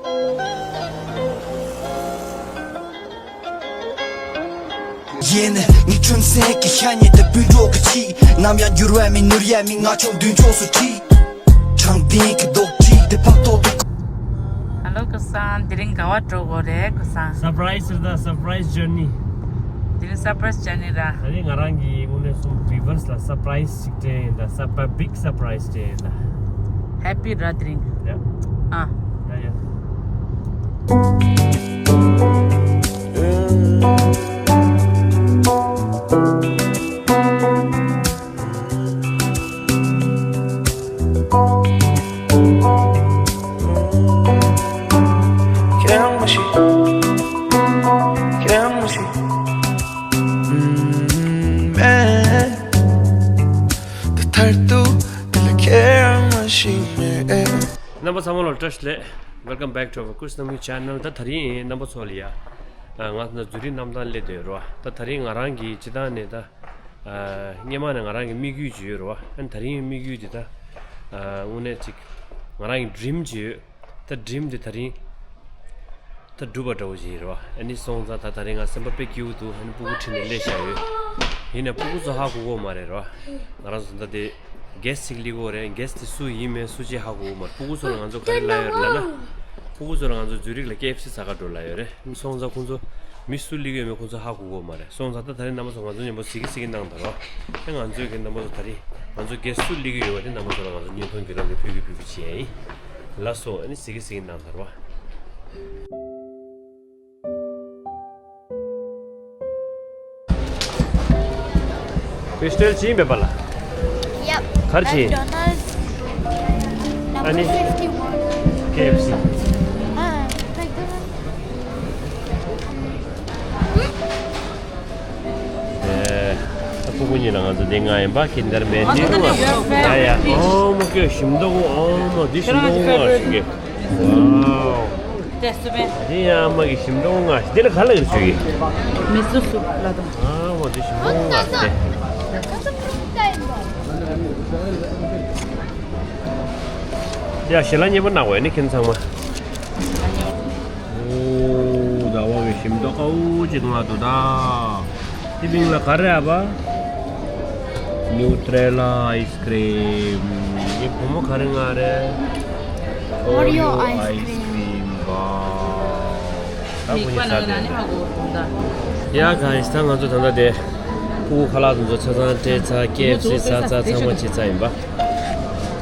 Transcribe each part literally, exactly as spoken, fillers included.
ཡིན། ངའི་ཁྲིམས་སེང་གི་ཤ་ཉེ་དེ་སྤུན་གྲོགས་ཀྱི་ཆེད། ནམ་ཡང་འགྱུར་བ་མེད་ནོར་ཡ་མེད། ང་ཆོ་མདུན་ཕྱོགས་སུ་ཁྲིད། དྲང་བདེན་གྱི་རྡོག་ཁྲིད་དེ་ཕམ་ཐོག་ཏུ། ཧ་ལོ་ཀུ་སང་། དེ་རིང་ག་བ་འགྲོ་དགོས་རེད་ཀུ་སང་། སར་པ་རའི་སི་རེད་ད། སར་པ་རའི་སི་ཇར་ནི། དེ་རིང་སར་པ་རའི་སི་ཇར་ནི་ར། ད་རིང་ང་རང་གི་དངོས་གནས་སུ་བིའུ་ཝར་སི་ལ་སར་པ་རའི་སི་ཞིག་སྤྲད་ཡིན་ད། སར་པ་རའི་སི་བིག་སར་པ་རའི་སི་སྤྲད་ཡིན་ད། ཧེ་པི་ར་དེ་རིང་། ཡ། ཨ། ཡ་ཡ། རྣམ་པ་ཚང་མ་ལ་བཀྲ་ཤིས་བདེ་ལེགས། Welcome back to our Kush Namgi channel. ད་དེ་རིང་རྣམ་པ་ཚོ་ལ་ཡ། ང་ཚོ་འཛུལ་རིགས་རྣམ་ཐར་སླེབས་བསྡད་ཡོད་རེད་བ། ད་དེ་རིང་ང་རང་གི་སྤྱིར་བཏང་ནས་ད། སྔོན་མ་ནས་ང་རང་གི་དམིགས་ཡུལ་ཅིག་ཡོད་རེད་བ། ཨ་ནི་དེ་རིང་དམིགས་ཡུལ་འདི་ད། དངོས་གནས་ཅིག་ང་རང་གི་ཌི་རིམ་ཅིག་ཡོད། ད་ཌི་རིམ་འདི་དེ་རིང་ད་འགྲུབ་པ་འདྲ་བོ་ཅིག་ཡིན་རེད་བ། ཨ་ནི་སོང་ཙང་ད་དེ་རིང་ང་སེམས་པ་དཔེ་སྐྱིད་པོ་འདུག་ཨ་ནི་སྤུ་གུ་ཁྲིད་ནས་སླེབས་བཞག་ཡོད། ཡིན་ནའི་སྤུ་གུ་ཚོ་ཧ་གོ་གི་ཡོད་མ་རེད་རེད་བ། ང་རང་ཚོ་ད་དེ་གེ་སི་ཅིག་སླེབས་ཀྱི་ཡོད་རེད། གེ་སི་དེ་སུ་ཡིན་མིན་སུ་ཅིག་ཧ་གོ་གི་ཡོད་མ་རེད། སྤུ་གུ་ཚོ་ལ་ང་ཚོ་ག་རེ་ལབ་ཡོད་རེད་ལབ་ན། སྤུ་གུ་ཚོ་ལ་ང་ཚོ་འཛུལ་རིགས་ལ་ཀེ་ཨེཕ་སི་ཟ་ག་འགྲོ་ལབ་ཡོད་རེད། སོང་ཙང་ཁོང་ཚོ་མི་སུ་སླེབས་ཀྱི་ཡོད་མེད་ཁོང་ཚོ་ཧ་གོ་གི་ཡོད་མ་རེད། སོང་ཙང་ད་དེ་རིང་རྣམ་པ་ཚོ་ང་ཚོ་མཉམ་པོ་གཟིགས་གཟིགས་གནང་དང་རོགས། ཨེ་ང་ཚོའི་གི་རྣམ་པ་ཚོ་དེ་རིང་ང་ཚོ་གེ་སི་སུ་སླེབས་ཀྱི་ཡོད་པ་དེ་རྣམ་པ་ཚོ་ལ་ང་ཚོ་བརྙན་ཐུང་བརྒྱུད་ལམ་གྱི་ཕུལ་གི་ཕུལ་གི་བྱས་ཡིན། ལགས་སོ། ཨ་ནི་གཟིགས་གཟིགས་གནང་དང་རོགས། ཀྲི་སི་ཊལ་ཅི་ཡིན་པས་པ་ལ། Yep. ག་རེ་བྱེད། McDonald's. ཨ་ནི། Number fifty-one. ཀེ་ཨེཕ་སི། ཨ། McDonald's. ཨེ། ད་སྤུ་གུ་གཉིས་ལ་ང་ཚོ་འདི་ང་ཡིན་པ་ཁྱིན་དར་མེད་ནི་རུང་བ། ཡ་ཡ། ཨོ་མ་ཀྱོ་ཞིམ་མདོག་ཨོ་མ་འདི་ཞིམ་མདོག་ང་ཞིག་གི། ཝའོ། དེ་ཡང་ཨ་མ་གི་ཞིམ་མདོག་ང་ཞིག་འདི་ལ་ག་ལ་ཡོད་ཆུ་གི། མི་སུ་སུ་ལ་དང་། ཨ་མ་འདི་ཞིམ་མདོག་ང་ཞིག་གི། ཡ་ཞལ་ལག་མཉེས་པོ་གནང་བས་ནི་ཁྱིམ་ཚང་མ། ཨོ། ཟླ་བ་གི་ཞིམ་མདོག་དཀར་པོ་ཅིག་མངགས་འདུག་ད། དེ་མིང་ལ་ག་རེ་ཨ་བ། ནིའུ་ཊེ་ལ་ཨའི་སི་ཀི་རིམ། ངའི་བུ་མོ་ག་རེ་མངགས་རེད། ཨོ་རི་ཡོ་ཨའི་སི་ཀི་རིམ་པ། ད་བུ་ནི་ཟ་བསྡད་རེད། ཡ་ག་ཡིས་ད་ང་ཚོ་ད་ལྟ་དེ། ཕྲུ་གུ་ཁ་ལག་དེ་ཚོ་ཆ་ཚང་སྤྲད་ཚར། ཀེ་ཨེཕ་སི་ཟ་ཚར། ཚང་མ་བྱས་ཚར་ཡིན་པ། ད་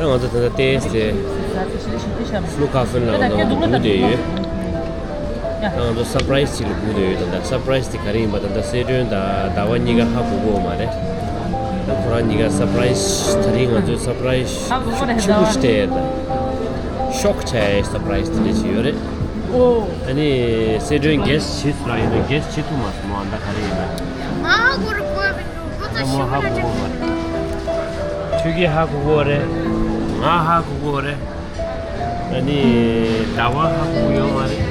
ང་ཚོ་ད་ལྟ་ཏོག་ཙམ་ཕླུ་ཁ་ཧྥིན་ལ་ང་ཚོ་སྒུག་བསྡད་ཡོད། ད་ང་ཚོ་སར་པ་རའི་སི་ཅིག་ལ་སྒུག་བསྡད་ཡོད། ད་ལྟ་སར་པ་རའི་སི་དེ་ག་རེ་ཡིན་པ་ད་ལྟ་སེ་སྒྲོན་དང་ཟླ་བ་གཉིས་ཀ་ཧ་གོ་གི་ཡོད་མ་རེད། ད་ཁོ་རང་གཉིས་ཀ་སར་པ་རའི་སི་ད་རིང་ང་ཚོས་སར་པ་རའི་སི་ཆེན་པོ་ཞིག་སྤྲད་ཡོད། ད་ཤོག་བྱས་སར་པ་རའི་སི་དེ་འདྲ་ཞིག་ཡོད་རེད། ཨ་ནི་སེ་སྒྲོན་གེ་སི་བྱེད་ཐུབ་ར་ཡིན་ན་གེ་སི་བྱེད་ཐུབ་མ་སོང་། ཨ་ད་ག་རེ་ཡིན་ན། ང་ཧ་གོ་རེད་གོ་ཡ་མི་འདུག་ཁོ་ད་ད་ཞིབ་མོ་ཧ་གོ་གོ་མ་རེད། ཆོས་སྐྱིད་ཧ་གོ་གོ་རེད། ང་ཧ་གོ་གོ་རེད། ཨ་ནི་ཟླ་བ་ཧ་གོ་གོ་ཡོད་མ་རེད།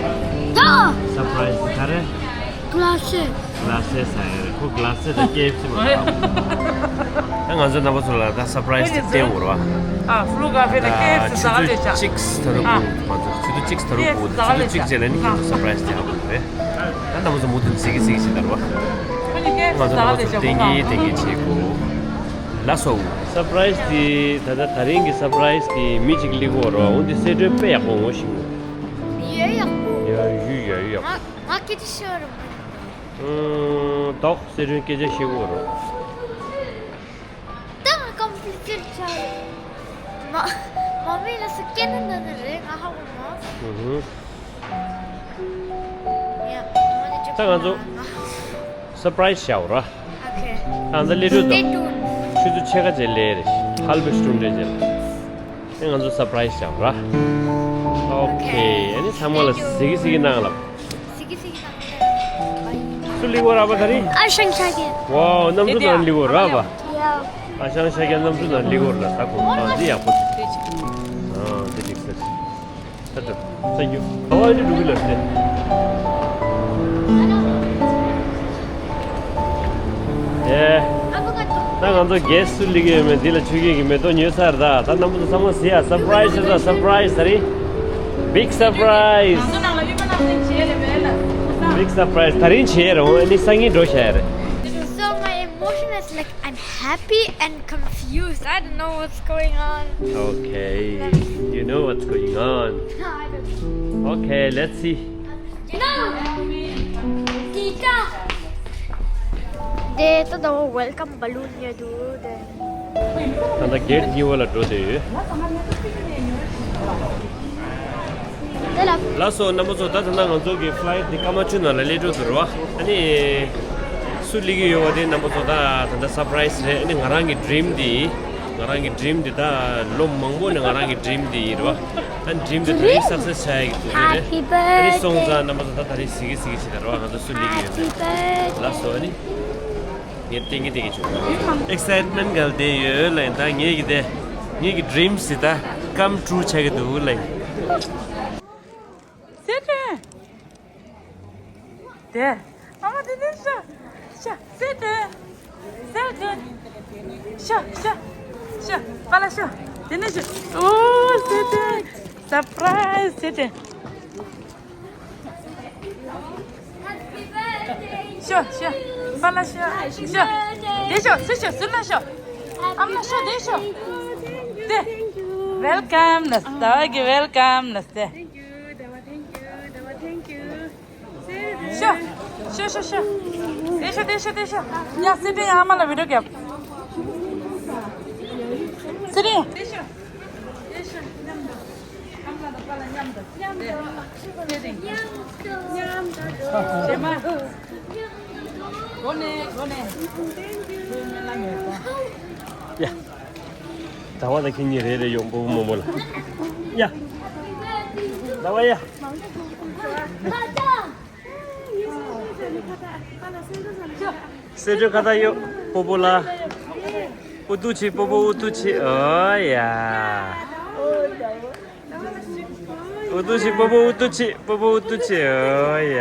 ད། སར་པ་རའི་སི་ག་རེ། ག་ལ་སེ། ག་ལ་སེ་ཟ་ཡ་རེད། ཁོ་ག་ལ་སེ་དང་ཀེ་ཨེཕ་སི་མ་ཟ་གོ། ད་ང་ཚོ་རྣམ་པ་ཚོ་ལ་ད་སར་པ་རའི་སི་དེ་བསྟན་དགོས་རེད་བ། ཨ་ཕྲུ་གུ་ཁ་ཧྥིན་ལ་ཀེ་ཨེཕ་སི་ཟ་ག་སླེབས་ཆ། ཆུ་ཚོད་གཅིག་ཐ་རུ་ཨ་སྒུག་ང་ཚོ་ཆུ་ཚོད་གཅིག་ཐ་རུ་སྒུག་ཆུ་ཚོད་གཅིག་རྗེས་ལ་ནི་ང་ཚོ་སར་པ་རའི་སི་དེ་ཧ་གོ་རེད། ད་རྣམ་པ་ཚོ་མུ་མཐུད་གཟིགས་གི་གཟིགས་གི་ཕྱིན་དར་བ། ང་ཚོ་རྣམ་པ་ཚོ་བསྟན་གི་བསྟན་གི་བྱེད་དགོས། ལགས་སོ། སར་པ་རའི་སི་དེ་ད་ལྟ་ད་རིང་གི་སར་པ་རའི་སི་དེ་མི་གཅིག་སླེབས་ཀྱི་ཡོད་རེད་བ། འོ་འདི་སེ་སྒྲོན་དཔེ་ཡག་པོ་ངོ་ཤེས་ངོ་། ཡོད་ཡག་པོ། ཡ་ཡུ་ཡ་ཡུ་ཡག་པོ། ང་ང་སྐད་ཆ་བཤད་རོགས། ཨང་། ཏོག་སེ་སྒྲོན་སྐད་ཆ་བཤད་ཀྱི་ཡོད་རེད། ད་ང་ཀམ་པི་ལི་ཀེཊ་ཆགས། མ་མ་མི་ལ་སུ་སྐད་ནི་འདི་ནི་རེད། ང་ཧ་གོ་མ། ཨུ་ཧུ། ཡ། ད་ང་ཚོ་སར་པ་རའི་སི་བྱ་བ་ར། ཨོ་ཁེ། ད་ང་ཚོ་སླེབས་གྲོས་དང་ཆུ་ཚོད་ཕྱེད་ཀ་རྗེས་སླེབས་རེད། ཧལ་བེ་སི་ཊུན་རེ་རྗེས་ལ། ཨེ་ང་ཚོ་སར་པ་རའི་སི་བྱ་བ་ར། ཨོ་ཁེ། ཨ་ནི་ཚང་མ་ལ་གཟིགས་གི་གཟིགས་གི་གནང་ལབ། གཟིགས་གི་གཟིགས་གི་གནང་ལབ། སུ་སླེབས་ཀྱི་ཡོད་རེད་པ་ད་རིང་། ཨ་ཞང་ཤ་རྒྱལ། ཝའོ་གནམ་གྲུ་ནང་སླེབས་ཀྱི་ཡོད་རེད་པ། ཡ། ཨ་ཞང་ཤ་རྒྱལ་གནམ་གྲུ་ནང་སླེབས་ཀྱི་ཡོད་རེད་ལ་ད་གོ། ཨ་འདི་ཡག་པོ་འདུག་ཨ་འདི་འགྲིག་ས་རེད། ད་ད་ད་ཡོ། ཨ་ཨ་ནི་འགྲོ་གི་ལ་ཟེར། ཨེ། ད་ང་ཚོ་གེ་སི་སུ་སླེབས་ཀྱི་ཡོད་མེད་འདི་ལ་ཆོས་སྐྱིད་ཀྱི་མེ་ཏོག་ཉོས་ཚར། ད་ད་རྣམ་པ་ཚོ་ཚང་མ་གཟིགས་ཡ། སར་པ་རའི་སི་ད་སར་པ་རའི་སི་ད་རིང་། Big surprise. Big surprise. ད་རིང་བྱས་རེད། འོ་ནི་སང་ཉིན་འགྲོ་བྱས་རེད། So my emotion is like I'm happy and confused. I don't know what's going on. Okay. You know what's going on. No, I don't. Okay, let's see. དེ་ད་ལྟ་welcome balloon ཡོད་འདུག་དེ། ད་ལྟ་གེ་ཊི་གཉིས་པ་ལ་འགྲོ་བསྡད་ཡོད། དེ་ལ། ལགས་སོ་རྣམ་པ་ཚོ། ད་ད་ལྟ་ང་ཚོ་གི་ཕ་ལའི་ཊི་འདི་སྐར་མ་བཅུ་ནང་ལ་སླེབས་འགྲོ་འདུག་རེད་བ། ཨ་ནི་སུ་སླེབས་ཀྱི་ཡོད་པ་དེ་རྣམ་པ་ཚོ་ད་ད་ལྟ་སར་པ་རའི་སི་རེད། ཨ་ནི་ང་རང་གི་ཌི་རིམ་འདི། ང་རང་གི་ཌི་རིམ་འདི་ད་ལོ་མང་པོ་ནས་ང་རང་གི་ཌི་རིམ་འདི་ཡིན་རེད་བ། ཨ་ནི་ཌི་རིམ་འདི་ད་རིང་སག་སེ་སི་བྱ་ཡག་གི་དུས་ཚོད་རེད། ཨ་ནི་སོང་ཙང་རྣམ་པ་ཚོ་ད་ད་རིང་གཟིགས་ཀྱི་གཟིགས་ཀྱི་བྱེད་ད་རེད་བ། ང་ཚོ་སུ་སླེབས་ཀྱི་ཡོད་མེད། ལགས་སོ། ཨ་ནི། ངས་ཏིང་གི་ཏིང་གི་བྱུང་། ཨེག་སའིཊ་མེན་ཊི་གལ་ཏེ་ཡོད་ལ་ཡིན། ད་ངེད་ཀྱི་དེ་ངེད་ཀྱི་ཌི་རིམ་སི་ད་ཀམ་ཊུ་རུ་ཆགས་ཀྱི་འདུག་ལ་ཡིན། སེ་ཏན། དེ་ཨ་མ་དེ་ནས་ཤ་ཤ་སེ་ཏན། སེ་ཏན། ཤ་ཤ་ཤ་པ་ལ་ཤ་དེ་ནས་ཤ། ཨོ་སེ་ཏན། སར་པ་རའི་སི་སེ་ཏན། ཤོ་ཤོ། པ་ལ་ཤོ་ཤོ། དེ་ཤོ་སུ་ཤོ་སུ་ན་ཤོ། ཨམ་ན་ཤོ་དེ་ཤོ། དེ། ཝེལ་ཀམ་ནས་ཟླ་བ་གི་ཝེལ་ཀམ་ནས་དེ། Thank you, Deva, thank you, Deva, thank you. ཤོ་ཤོ་ཤོ་ཤོ། དེ་ཤོ་དེ་ཤོ་དེ་ཤོ། ཡ་སེ་ཏན་ཨ་མ་ལ་བི་ཌིའོ་རྒྱབ། སེ་ཏན། དེ་ཤོ་དེ་ཤོ་མཉམ་དུ། ཨ་མ་དང་པ་ལ་མཉམ་དུ། མཉམ་དུ། རྗེས་མ། སྒོ་ནས་སྒོ་ནས། ཡ། ཟླ་བ་དང་ཁྱེད་གཉིས་རེ་རེ་ཡོང་། སྤོ་བོ་རྨོ་མོ་ལ། ཡ། ཟླ་བ་ཡ། སེ་ཏན་ཁ་བཏགས་ཡོད། སྤོ་བོ་ལ། ཨུ་ཏུ་ཆི། སྤོ་བོ་ཨུ་ཏུ་ཆི། ཨོ་ཡ། ཨུ་ཏུ་ཆི། སྤོ་བོ་ཨུ་ཏུ་ཆི། སྤོ་བོ་ཨུ་ཏུ་ཆི། ཨོ་ཡ།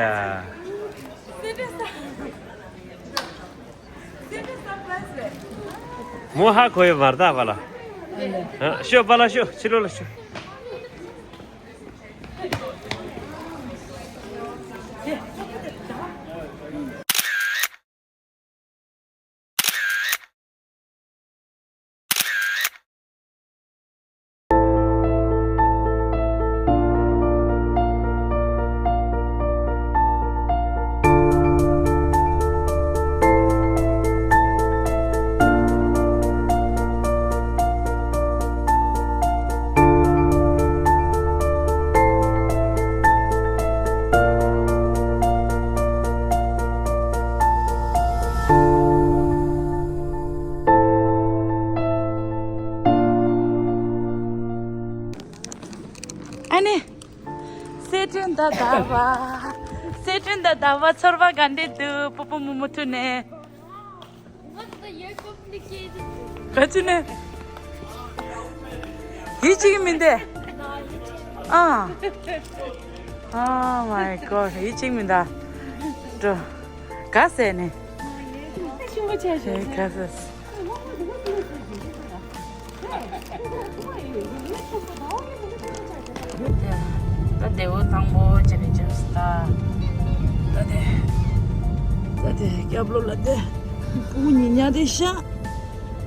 མོ་ཧ་གོ་ཡོད་མ་རེད་ད་པ་ལ། ཨ། ཤོ་པ་ལ་ཤོ། ཕྱི་ལོགས་ལ་ཤོ། ཨ་ནི། སེ་ཏན་ད་ཟླ་བ། སེ་ཏན་ད་ཟླ་བ། ཚོར་བ་ག་འདྲ་འདུག་སྤོ་བོ་རྨོ་མོ་ཐུག་ནས། What the you're complicated. ག་ཅི་ནས། ཡིད་ཆེས་མི་འདུག་ཨ། Oh my God. ཡིད་ཆེས་མི་འདུག་འགྲོ། ག་ཟེར་ནས། ཤིང་པོ་ཆེ་ཤོས། ག་ཟེར། ད་དེ་བོ་དང་པོ་ཅི་ནས་ཅི་ནས་ད། ད་དེ། ད་དེ་སྐྱབས་ལོ་ལ་དེ། སྤུ་གུ་གཉིས་ཉལ་དེ་ཤ།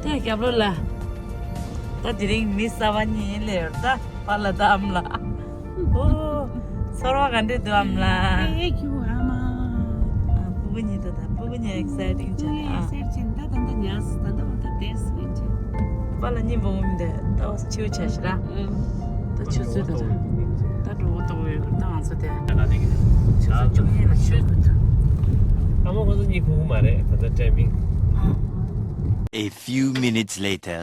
དེ་སྐྱབས་ལོ་ལ། ད་དེ་རིང་མི་གསར་པ་གཉིས་ལས་ད་པ་ལ་ད་ཨམ་ལ། ཨོ། ཚོར་བ་ག་འདྲ་འདུག་ཨམ་ལགས། Thank you ཨ་མ། ཨ། སྤུ་གུ་གཉིས་ད་ད་སྤུ་གུ་གཉིས་ཨེག་སའི་ཊིང་ཆགས། ཨེག་སའི་ཊིང་ཆགས། ད་ད་ད་ཉལ་སོང་། ད་ད་ད་བསྡད་སོང་ཨིན་ཅི། པཱ་ལགས་གཉིས་པོ་འོང་མི་འདུག་ད་བ་ཆུ་ཆ་ཞིག་ར། ཨ། ད་ཆུ་ཚོད་ད་ད་ད་འགྲོ་འོ་ཏོ་ཡོད། ད་ང་ཚོ་དེ་ཆུ་ཚོད་བཅུ་གཉིས་ལ་ཆུ་ཚོད། ཨ་མ་ཁོ་ཚོ་གཉིས་ཁུག་གི་མ་རེད། ད་ད་ཊའི་མིང་། A few minutes later.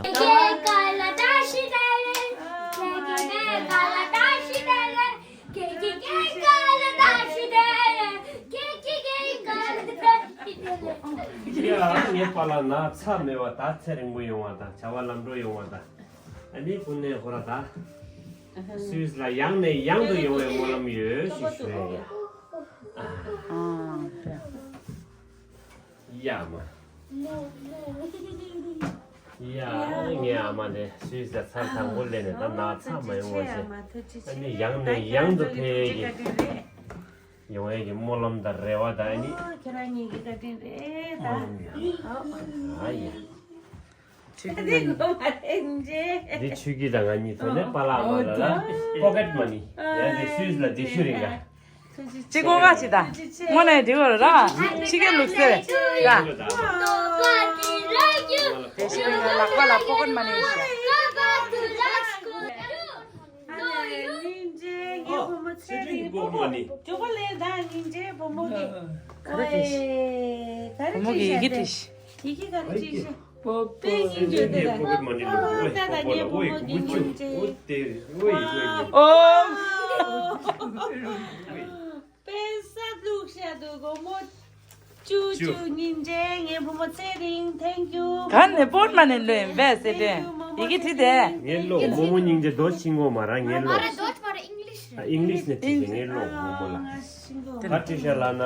ཡ། ངའི་པཱ་ལགས་ན་ཚ་མེད་པ་ད་ཚེ་རིང་པོ་ཡོང་བ་དང་བྱ་བ་ལམ་འགྲོ་ཡོང་བ་དང་། ཨ་ནི་ཀུན་ནས་ཧོ་ར་ད་སུད་སི་ལ་ཡང་ནས་ཡང་དུ་ཡོང་བའི་སྨོན་ལམ་ཡོད་ཞེས་ཞུ་ཡ། ཨ། ཡ་མ། ཡ། ངའི་ཨ་མ་དེ་སུད་སི་ལ་ཚར་དང་པོ་སླེབས་ནས་ད་ན་ཚ་མ་ཡོང་བ་བྱས། ཨ་ནི་ཡང་ནས་ཡང་དུ་ཕེབས་ཀྱི་ཡོང་ཡས་ཀྱི་སྨོན་ལམ་དང་རེ་བ་དང་ཨ་ནི། ཁྱེད་རང་གཉིས་ཀྱི་བཀའ་དྲིན་རེད་ད། ཨ་ཡ། འདི་ཆོས་སྐྱིད་དང་ང་གཉིས་ཐོག་ནས་པཱ་ལགས་ཨ་མ་ལགས་ལ་པོ་ཀེཊ་མ་ནི་ཡ་དེ་སུད་སི་ལ་དེ་ཤུ་རིང་ག་གཅིག་གོ་ག་ཅི་ད། དངོས་གནས་འགྲིག་གོ་ར། ཕྱི་རྒྱལ་ལུགས་སྲོལ་རེད་ད། དེ་ཤུ་རིང་ལ་ལག་པ་ལ་པོ་ཀེཊ་མ་ནི་ཡོད་ཤག་བུ་མོ་གིས་ཡི་གེ་བྲིས་ཤག་ཡི་གེ་ག་རེ་བྲིས་ཤག་པོ་པོ། པེ་ཉིན་བརྗོད་དེ་ལ། ཨོ་ད་ད་ངའི་བུ་མོ་གི་སྙིང་རྗེ། ཨོ། པེ་ས་བླུགས་ཤག་འདུག་གོ་མོ། ཅུ་ཅུ་སྙིང་རྗེ། ངའི་བུ་མོ་ཚེ་རིང་། Thank you། ག་ནས་པོར་མ་ནས་ལོས་བས་ཟེར་ཏེ་ཡི་གེ་བྲིས་ཏེ། ངའི་ལོ་བུ་མོ་སྙིང་རྗེ་རྡོ་ཆིང་གོ་མ་ར་ངའི་ལོ། མ་རེད། ཌོ་ཆི་མ་རེད། ཨིང་ལིཤ་རེད། ཨ་ཨིང་ལིཤ་ནས་བྲིས་ཏེ་ངའི་ལོ་བུ་མོ་ལ། ག་བྲིས་ཤག་ལབ་ན།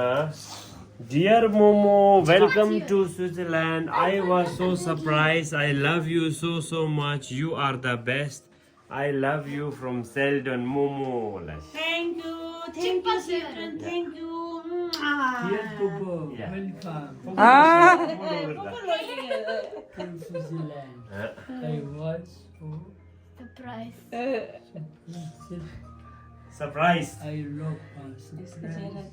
Dear Momo, welcome to Switzerland. I was so surprised. I love you so, so much. You are the best. I love you from Seldon, Momo. Thank you. Thank you, Seldon. Thank you. Dear Popo, welcome to Switzerland. I was so Surprise. Surprise. I love, uh, surprise.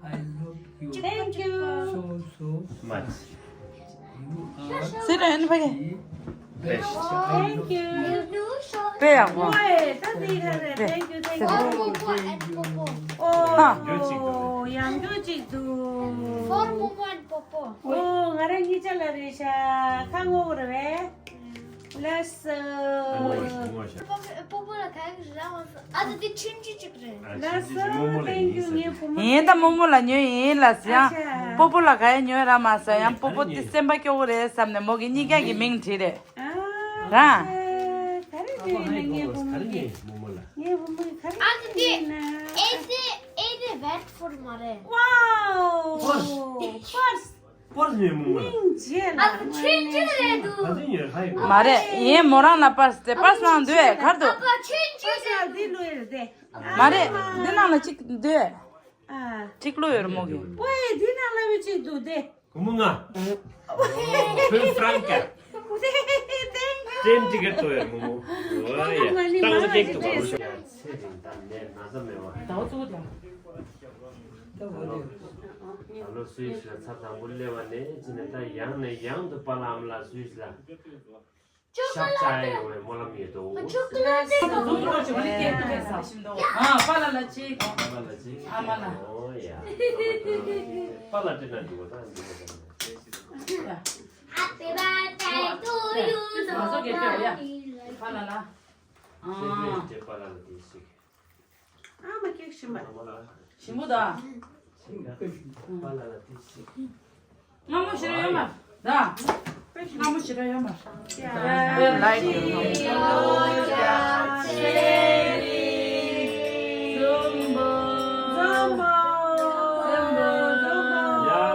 I love you. Thank you. So, so much. You are the best. Thank you. དཔེ་ཡག་པོ། ཨོའི། ད་འདི་ག་རེད། Thank you, thank you. ཨོ། ཡང་འགྱུར་ཅིག་འདུག For Momo and Popo. ཨོ། ང་རང་གཉིས་ཆ་ལ་རེད་ཤག་ཁ་ངོ་རེད་བས། ལགས་སོ། པོ་པོ་ལ་ག་གི་རེད་ལ་མ་སོ། ཨ་ད་དེ་ཆུང་ཆུང་ཅིག་རེད། ལགས་སོ། Thank you. ངའི་བུ་མོ་ཡིན་ད་མོ་མོ་ལ་ཉོས་ཡིན་ལགས་སོ། ཡང་པོ་པོ་ལ་ག་ཡ་ཉོས་ར་མ་སོ། ཡང་པོ་པོ་དེ་སེམས་པ་སྐྱོ་བོ་རེད་བསམ་ནས་མོ་གི་གཉིས་ཀ་གི་མིང་བྲིས་རེད། ར། ག་རེ་ཉོས་ཡིན་ན་ངའི་བུ་མོ་གི། ངའི་བུ་མོ་གི་ག་རེ་ཉོས་ཡིན་ན། ཨ་ད་དེ་ཨེ་ཏེ་ཨེ་ཏེ་བེད་ཕོར་མ་རེད། Wow. Purse. Purse ཉོས་མོ་མོ་ལ། སྙིང་རྗེ་ལ། ཨ་ཆུང་ཆུང་རེད་འདུག་ག་ཚོད་ཉོས་ཧ་ཡོད། མ་རེད། ཡིན་མོ་རང་ལ་པར་སི་དེ་པར་སི་ནང་འདུག་ག་རེ་འདུག་ཨ་ཆུང་ཆུང་རེད། འདི་ལོས་རེད་དེ། མ་རེད། འདི་ནང་ལ་གཅིག་འདུག་ཨ། གཅིག་བླུགས་ཡོད་རེད་མོ་གི། ཝེ་འདི་ནང་ལ་ཡོད་གཅིག་འདུག་དེ། བུ་མོ་ང་། ཕུན་ཧྥ་རན་ཀ་ཊེན་ཊི་ཀེཊ་ཏོ་ཡོད་རེད་མོ་མོ། ཨོ་ཡ། ཏང་ཏ་ཀེག་ཏོ་བ་རུ་ཤ། ཚེ་རིང་དང་ནས་ན་ཚ་མེད་པ། ཟླ་བ་གཙོ་བོ་དེ། ད་ལོ་སུད་སི་ལ་ཚར་དང་པོ་སླེབས་པ་ནས་ཅི་ནས་ད་ཡང་ནས་ཡང་དུ་པཱ་ལགས་ཨ་མ་ལགས་སུད་སི་ལ་ཤག་ཅག་ཡོང་བའི་སྨོན་ལམ་ཡོད་དོ། ཨ་པཱ་ལགས་ལ་གཅིག་ཨ་མ་ལ། པཱ་ལགས་སྤྲད་ན་འགྲིག་པ་ད་འགྲིག་པ་ད། Happy birthday to you. ང་ཚོ་གས་སྤྲད་པ་ཡ། པཱ་ལགས་ལ། ཨ། པཱ་ལགས་ལ་དེ་ཞིག་ཨ་མ་ཀེག་ཞིམ་པ། ཞིམ་པོ་ད། ཞིམ་པ། པཱ་ལགས་ལ་དེ་ཞིག་སྔ་མོ་ཞེ་དྲག་ཡོད་མ་རེད། སྔ་མོ་ཞེ་དྲག་ཡོད་མ་རེད། ལའིག་ཡོད་མ་རེད། ཡ་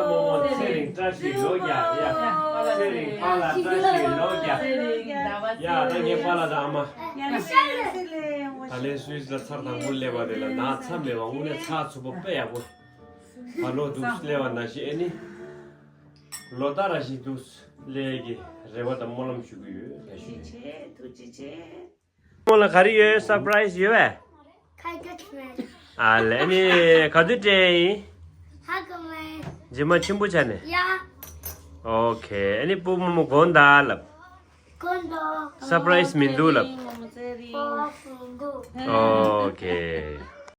མོ་མོ་ཚེ་རིང་བཀྲ་ཤིས་ལོ་བརྒྱ། ཡ་ཚེ་རིང་པཱ་ལགས་བཀྲ་ཤིས་ལོ་བརྒྱ། ཡ་ད་ངའི་པཱ་ལགས་དང་ཨ་མ། ད་ལན་སུད་སི་ལ་ཚར་དང་པོ་སླེབས་པ་རེད་ལ་ན་ཚ་མེད་པ་དངོས་གནས་ཚགས་ཚུད་པོ་དཔེ་ཡག་པོ། ཕ་ལོ་འདུག་སླེབས་པ་ན་ཞིག་ཨེ་ནི། ལོ་ལྟར་ར་ཞིག་འདུག་སླེབས་ཀྱི་རེ་བ་དང་སྨོན་ལམ་ཞུ་གི་ཡོད་ད་ཞུ། ཐུགས་རྗེ་ཆེ། ཐུགས་རྗེ་ཆེ། སྨོན་ལ་ག་རེ་ཡོད། སར་པ་རའི་སི་ཡོད་པས། ཁ་སྐད་མེད། ཨ་ལེ་ནི་ག་དུས་སྤྲད་ཡིན། ཧ་གོ་མེད། རྗེས་མ་ཆེན་པོ་ཆགས་ནས། ཡ། ཨོ་ཁེ། ཨ་ནི་སྤོ་བོ་མོ་དགོངས་དག་ལབ། དགོངས་དག་སར་པ་རའི་སི་མི་འདུག་ལབ། སར་པ་རའི་སི་མི་འདུག་ཨོ་ཁེ།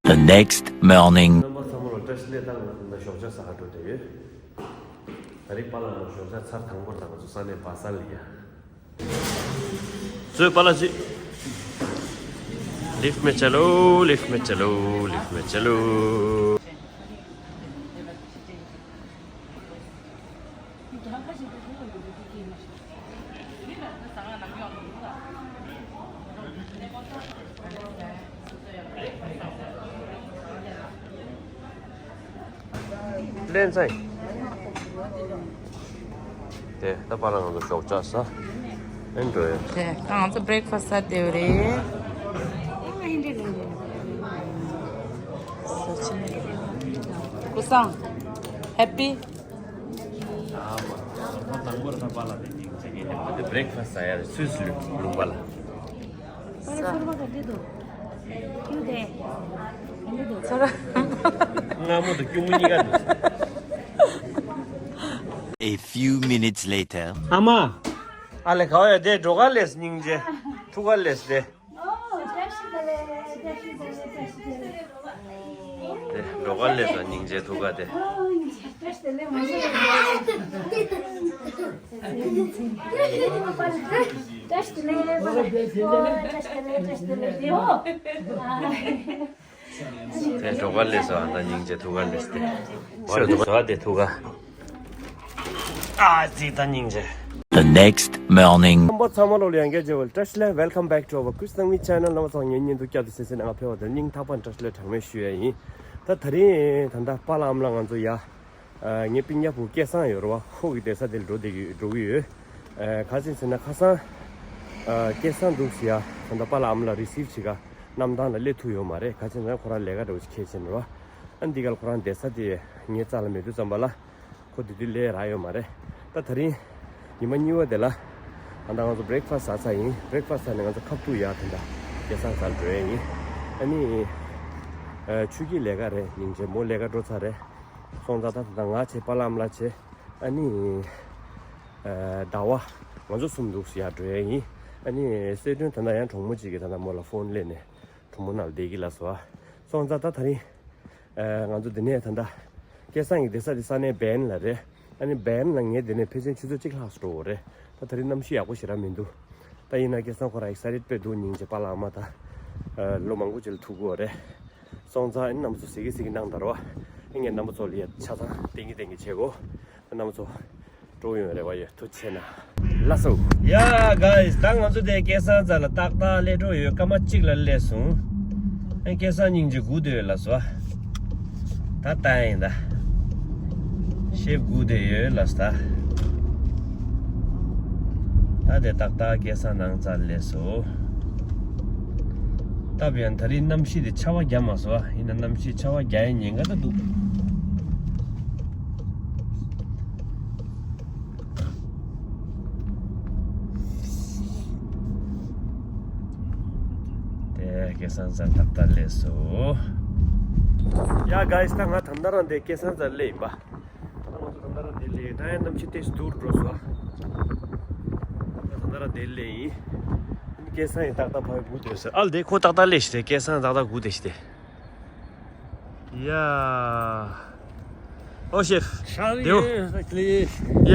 The next morning. རྣམ་པ་ཚང་མ་ལ་བཀྲ་ཤིས་བདེ་ལེགས། ད་ང་ད་ཞོགས་ཇ་ཟ་ག་འགྲོ་བསྡད་ཡོད། ད་རེས་པཱ་ལགས་ལ་ཞོགས་ཇ་ཚར་དང་པོ་ད་ང་ཚོ་ས་གནས་བ་སལ་ལ་ཡ། ཚོས་པཱ་ལགས་ཅི། Lift में चलो, lift में चलो, lift में चलो. ལན་ཚེ། དེ་ད་པཱ་ལགས་ང་ཚོ་ཞོགས་ཇ་ཟ། ཨེ་འགྲོ་ཡ། དེ་ང་ཚོ་breakfast་ཟ་བསྡད་ཡོད་རེད། ཀུ་སང་happy། དེ་breakfast་ཟ་ཡ་རེད། སུས་སུ་ལུང་པ་ལ། སྔ་མོ་དང་སྐྱུར་མོ་གཉིས་ཀ་འདུག A few minutes later. ཨ་མ། ཨ་ལེ་ག་བ་ཡ་དེ་འགྲོ་ག་ལེས་སྙིང་རྗེ། ཐུགས་ཀ་ལེས་དེ། དེ་འགྲོ་ག་ལེས་སྙིང་རྗེ་ཐུགས་ཀ་དེ། དེ་འགྲོ་ག་ལེས་སོ་ཨ་ད་སྙིང་རྗེ་ཐུགས་ཀ་ལེས་དེ། ཤོ་འགྲོ་ག་དེ་ཐུགས་ཀ་ཨ་ཙི་ད་སྙིང་རྗེ། The next morning. རྣམ་པ་ཚང་མ་ལོ་ལ་ཡང་བསྐྱར་བཀྲ་ཤིས་བདེ་ལེགས། Welcome back to our Quiz Nangmi channel. རྣམ་པ་ཚང་མ་ཉིན་ཉིན་དུ་བསྐྱར་དུ་གསན་གཟིགས་གནང་བ་ཕེབས་པ་དེར་སྙིང་ཐག་པ་ནས་བཀྲ་ཤིས་བདེ་ལེགས་གྲངས་མེད་ཞུ་ཡ་ཡིན། ད་དེ་རིང་ད་ལྟ་པཱ་ལགས་ཨ་མ་ལགས་ང་ཚོ་ཡ། ཨ་ངའི་སྤུན་ཀྱག་བུ་སྐལ་བཟང་ཡོད་རེད་བ། ཁོ་གི་བསྡད་ས་དེ་ལ་འགྲོ་བསྡད་ཀྱི་འགྲོ་གི་ཡོད། ཨ་ག་ཅི་ཟེར་ན་ཁ་སང་། ཨ་སྐལ་བཟང་འདུག་ཟེར་ཡ་ད་ལྟ་པཱ་ལགས་ཨ་མ་ལགས་receive་བྱེད་ག་གནམ་ཐང་ལ་སླེབས་ཐུབ་ཡོད་མ་རེད། ག་ཅི་ཟེར་ན་ཁོ་རང་ལས་ཀ་འདྲ་བོ་ཞིག་འཁྱེར་བྱས་ནས་རེད་བ། ཨ་འདི་ག་ལ་ཁོ་རང་བསྡད་ས་དེ་ངའི་རྩ་ལ་མེད་དུས་ཙམ་པ་ལ། ཁོ་དེ་དུས་སླེབས་རག་ཡོད་མ་རེད། ད་དེ་རིང་ཉི་མ་གཉིས་པ་དེ་ལ་ད་ལྟ་ང་ཚོ་breakfast་ཟ་ཚར་ཡིན། breakfast་ཟ་ནས་ང་ཚོ་ཁ་ཐུག་ཡར་དེ་འདྲ་སྐལ་བཟང་སར་འགྲོ་ཡས་ཡིན། ཨ་ནི་ཨ་ཆོས་སྐྱིད་ལས་ཀ་རེད། སྙིང་རྗེ་མོ་ལས་ཀ་འགྲོ་ཚར་རེད། སོང་ཙང་ད་ད་ལྟ་ང་བྱས་པཱ་ལགས་ཨ་མ་ལགས་བྱས། ཨ་ནི་ཨ་ཟླ་བ་ང་ཚོ་གསུམ་འདུག་ཡར་འགྲོ་ཡས་ཡིན། ཨ་ནི་གསལ་སྒྲོན་ད་ལྟ་ཡང་གྲོགས་མོ་གཅིག་གིས་ད་ལྟ་མོ་ལ་ཕོན་སླེབས་ནས་གྲོགས་མོ་ནང་ལ་བསྡད་ཀྱི་ལབ་སོང་། སོང་ཙང་ད་དེ་རིང་ཨ་ང་ཚོ་འདི་ནས་ད་ལྟ་སྐལ་བཟང་གི་བསྡད་ས་དེ་ས་གནས་བན་ལ་རེད། ཨ་ནི་བན་ལ་ངས་འདི་ནས་ཕལ་ཆེར་ཆུ་ཚོད་གཅིག་ལྷག་ཙམ་འགྲོ་དགོས་རེད། ད་དེ་རིང་གནམ་གཤིས་ཡག་པོ་ཞེ་དྲག་མི་འདུག་ད་ཡིན་ན་སྐལ་བཟང་ཁོ་རང་excited་དཔེ་འདུག་སྙིང་རྗེ་པཱ་ལགས་ཨ་མ་ད་ཨ་ལོ་མང་པོ་ཅིག་ལ་ཐུག་གི་ཡོད་རེད། སོང་ཙང་ཨ་ནི་རྣམ་པ་ཚོ་གཟིགས་ཀྱི་གཟིགས་ཀྱི་གནང་དང་རོགས། ཨ་ངས་རྣམ་པ་ཚོ་ལ་ཡ་ཆ་ཚང་བསྟན་གྱི་བསྟན་གྱི་བྱེད་དགོས། རྣམ་པ་ཚོ་སྤྲོ་ཡོང་རེ་བ་ཡོད། ཐུགས་རྗེ་ཆེ་གནང་། ལགས་སོ། ཡ་guys། ད་ང་ཚོ་དེ་སྐལ་བཟང་རྩ་ལ་ཏག་ཏག་སླེབས་འགྲོ་ཡོད། སྐར་མ་གཅིག་ལ་སླེབས་སོང་། ཨ་སྐལ་བཟང་སྙིང་རྗེ་སྒུག་བསྡད་ཡོད་ལགས་སོ། ད་ལྟ་ཡིན་ད། ཤེབ་སྒུག་བསྡད་ཡོད་ལགས་སོ་ད། ད་དེ་ཏག་ཏག་སྐལ་བཟང་ནང་རྩ་ལ་སླེབས་སོང་། སྟབས་ཡང་ད་རིང་གནམ་གཤིས་དེ་ཆར་པ་རྒྱག་མ་སོང་བ། ཡིན་ན་གནམ་གཤིས་ཆར་པ་རྒྱག་ཡའི་ཉེན་ཁ་ད་འདུག་དེ་སྐལ་བཟང་རྩ་ཏག་ཏག་སླེབས་སོང་། ཡ་guys། ད་ང་ད་ལྟ་རང་དེ་སྐལ་བཟང་རྩ་སླེབས་ཡིན་པ། ད་ང་ཚོ་ད་ལྟ་རང་དེ་སླེབས། ད་ཡང་གནམ་གཤིས་ཏོག་ཙམ་སྡུག་རུ་འགྲོ་སོང་། ད་ད་ལྟ་རང་དེ་སླེབས་ཡིན། སྐལ་བཟང་ཡིན་ཏག་ཏག་ཕ་གི་སྒུག་བསྡད་ཡོད་ཟེར། ཨ་ལ་དེ་ཁོ་ཏག་ཏག་སླེབས་ཤག་དེ་སྐལ་བཟང་ཏག་ཏག་སྒུག་བསྡད་ཤག་དེ། ཡ། ཨོ་ཤེབ། ཤ་རི་དེའོ། ཡོད་ལི། ཡ།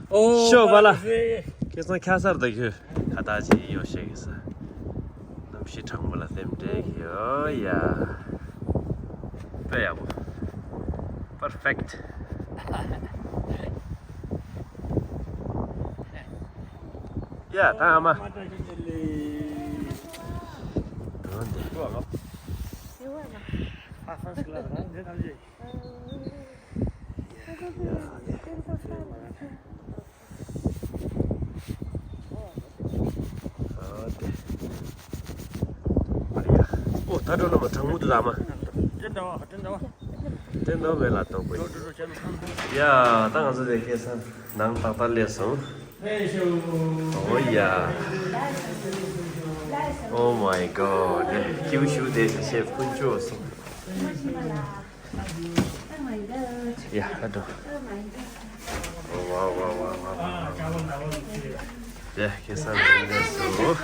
ཨོ་ཤོ་བ་ལ། ལ་ཟེ། ཁྱེད་ཚང་ཁ་སར་ད་ཁྱོད་ཁ་བཏགས་ཅིག་ཡོད་ཤེས་གི་ས། གནམ་གཤིས་གྲང་མོ་ལ་རྟེན་འབྲེལ་གྱི་ཡོད་ཡ། དཔེ་ཡག་པོ། Perfect། ཡ་ད་ཨ་མ། དོན་དེ། ཨོ་ད་འགྲོ་ལ་མ་གྲང་མོ་འདུག་ད་མ། ཡ་ད་ང་ཚོ་དེ་སྐལ་བཟང་ནང་ཏག་ཏག་སླེབས་སོང་། ཨོ་ཡ། Oh my god། ཀྱིའུ་ཞུ་དེ་ཤེབ་ཀུན་ཅོ་སོང་། ཡ་ཨ་འགྲོ། ཝ་ཝ་ཝ་ཝ་ཝ། དེ་སྐལ་བཟང་ནང་སླེབས་སོང་།